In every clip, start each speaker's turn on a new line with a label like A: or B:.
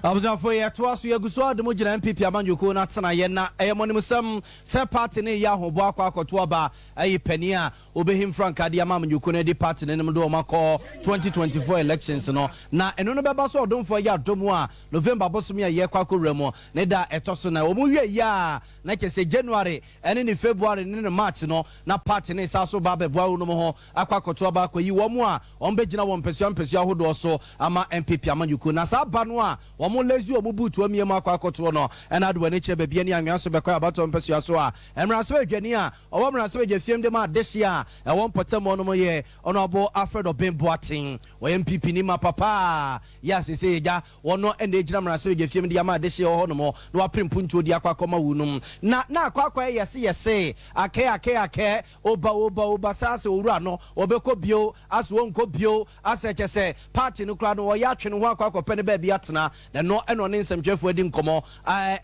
A: Abusuafo, yɛtoa so. Yɛgu so ade mu gyina NPP amanyɔkuo no atena yɛ na ɛyɛ mɔnemsɛm sɛ party no yɛ ahoboa akɔ akɔto aba ayi panin a obɛhim frankaa de ama amanyɔkuo no de party no anim de wɔn akɔ 2024 elections no. Na ɛno no bɛba so, ɔdomfoɔ yɛ adom a, November bosome a yɛkɔ akɔwura mu ne da ɛtɔ so na wɔn wie yi a, na kyerɛ sɛ January ɛne ne February ne ne March no na party ne sa so ba abɛboa wɔn ho akɔ akɔto aba akɔyi wɔn a wɔn bɛgyina wɔn mpɛsua mpɛsua ahodoɔ so ama NPP amanyɔkuo. Na saa ba no a wɔn lace wɔn boot wɔn mmienu akɔ akɔtoɔ no, ɛna ade wɔn ani kyerɛ baabi ani anwea so bɛkɔ abatoɔ mpɛsua so a, mmarahyɛbadwani a ɔwɔ mmarahyɛbadwa fiem de ma adehye a ɛwɔ mpɔtam hɔ nom yɛ Honourable Alfred Obeng Boateng. Wɔyɛ NPP ni ma papa yɛ asese yɛgya wɔn ɛna egyina mmarahyɛbadwa fiem de ama adehye ɛwɔ hɔ nom na wapere mpuntuo de akɔ akɔma wu nom na akɔ akɔ yɛse yɛse akɛ akɛ akɛ oba oba oba saa sɛ owura no wɔbɛkɔ bio aso wɔnkɔ bio asɛ kyɛ sɛ party no koraa no wɔyɛ atwe ne ho akɔ akɔpɛ ne baabi atena. Na ɛno ɛna ɔne nsɛmtwerɛfoɔ adi nkɔmmɔ,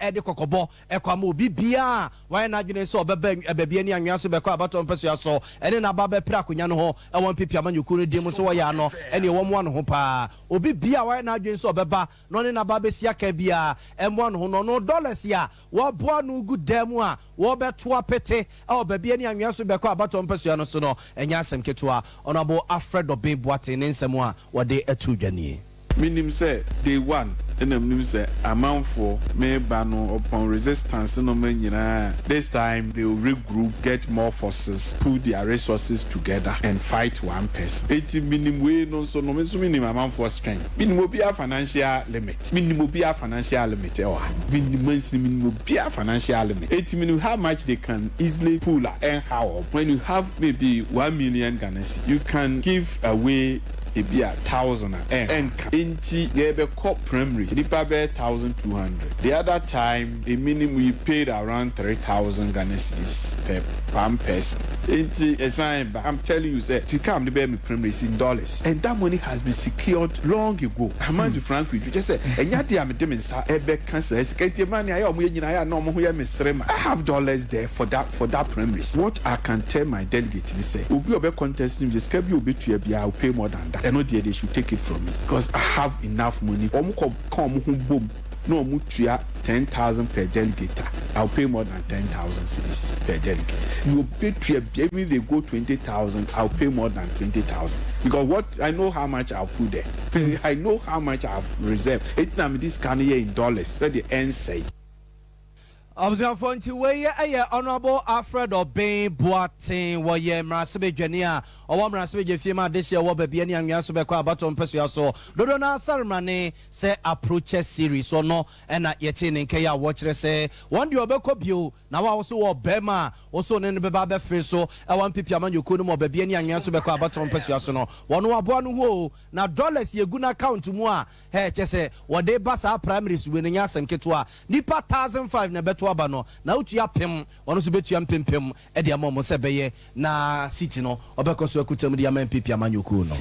A: ɛde kɔkɔbɔ ɛkɔ ama obi biaa wayɛ n'adwene sɛ ɔbɛba baabi ani anwea so bɛkɔ abatɔ mpɛsua so ɛne n'aba bɛpere akonnwa no ho ɛwɔ NPP amanyɔkuo no din mu so wɔyɛ ano ɛne ɛwɔ mmoa no ho paa. Obi biaa wayɛ n'adwene sɛ ɔbɛba na ɔne n'aba bɛsi aka biaa ɛmmoa no ho no, ɔno dollars a wɔboa no gu dan mu a wɔbɛto apete ɛwɔ baabi ani anwea so bɛkɔ abatɔ mpɛsua no so no, ɛnyɛ asɛm ketewa. Honourable Alfred Obeng Boateng ne nsɛm a wɔde ato dwa nie.
B: Menim sɛ day one ɛna menim sɛ amanfoɔ meba no, upon resistance no ma nyinaa, this time they will regroup, get more forces, put their resources together and fight one person. Eti menim wei no nso no, me nso menim amanfoɔ strength. Menim obiara financial limit. Menim obiara financial limit ɛwɔ ha. Menim mansini, menim obiara financial limit. Eti menim how much they can easily pull a ɛnha. When you have maybe 1 million Ghana cedis, you can give away ebi a 1,000 a ɛnka. Nti yɛbɛkɔ primary, nipa bɛyɛ 1,200. The other time, a minimum we paid around 3,000 Ghana cedis per one person. Nti ɛsan ba, I'm telling you sɛ sika am de bɛyɛ mi primary is in dollars, and that money has been secured long ago. I must be frank with you, just sɛ ɛnya de a mi de mi nsa ɛbɛka sɛ sika nti ɛma ni ayɛ ɔmo yɛ nyinaa ayɛ a na ɔmo ho yɛ mi sere ma I have dollars there for that primaries. What I can tell my delegate ni sɛ obi a ɔbɛ contest ni sika bi a obetua bi a, I will pay more than that. Ɛno deɛ, they should take it from me because I have enough money. Ɔmo kɔ ka ɔmo ho bom na ɔmo tua 10,000 per delegate a, I will pay more than 10,000 cedis per delegate. You pay tua, even if they go 20,000, I will pay more than 20,000 because what I know, how much I will put there, I know how much I have reserved. Eti na mi this can yɛ in dollars sɛdeɛ ɛnsɛe.
A: Abusuafoɔ, nti wei yɛ Honourable Alfred Obeng Boateng. Wɔyɛ mmarahyɛbadwani a ɔwɔ mmarahyɛbadwa fie mu adehyeɛ wɔ baabi ani anwea so bɛkɔ abatɔ mpɛsua so dodo no asaremane sɛ approaches series ɔno ɛna yɛte ne nkɛyɛ a wɔkyerɛ sɛ wɔn deɛ ɔbɛkɔ bio na wa so wɔ bɛrima a wɔso ne no bɛba abɛfere so ɛwɔ NPP amanyɔkuo no mu ɔbaabi ani anwea so bɛkɔ abatɔ mpɛsua so no, wɔn aboa no ho o na dollars yɛgu no account mu a ɛ kyɛ sɛ wɔde ba saa primaries wei no nyɛ asɛm ketewa. Nipa 1,500 na ɛbɛto aba no na wotua pem, ɔno nso bɛtua mpempem ɛde ama ɔmo sɛ bɛyɛ na seat no ɔbɛkɔ so akuta mu de ama NPP amanyɔkuo no.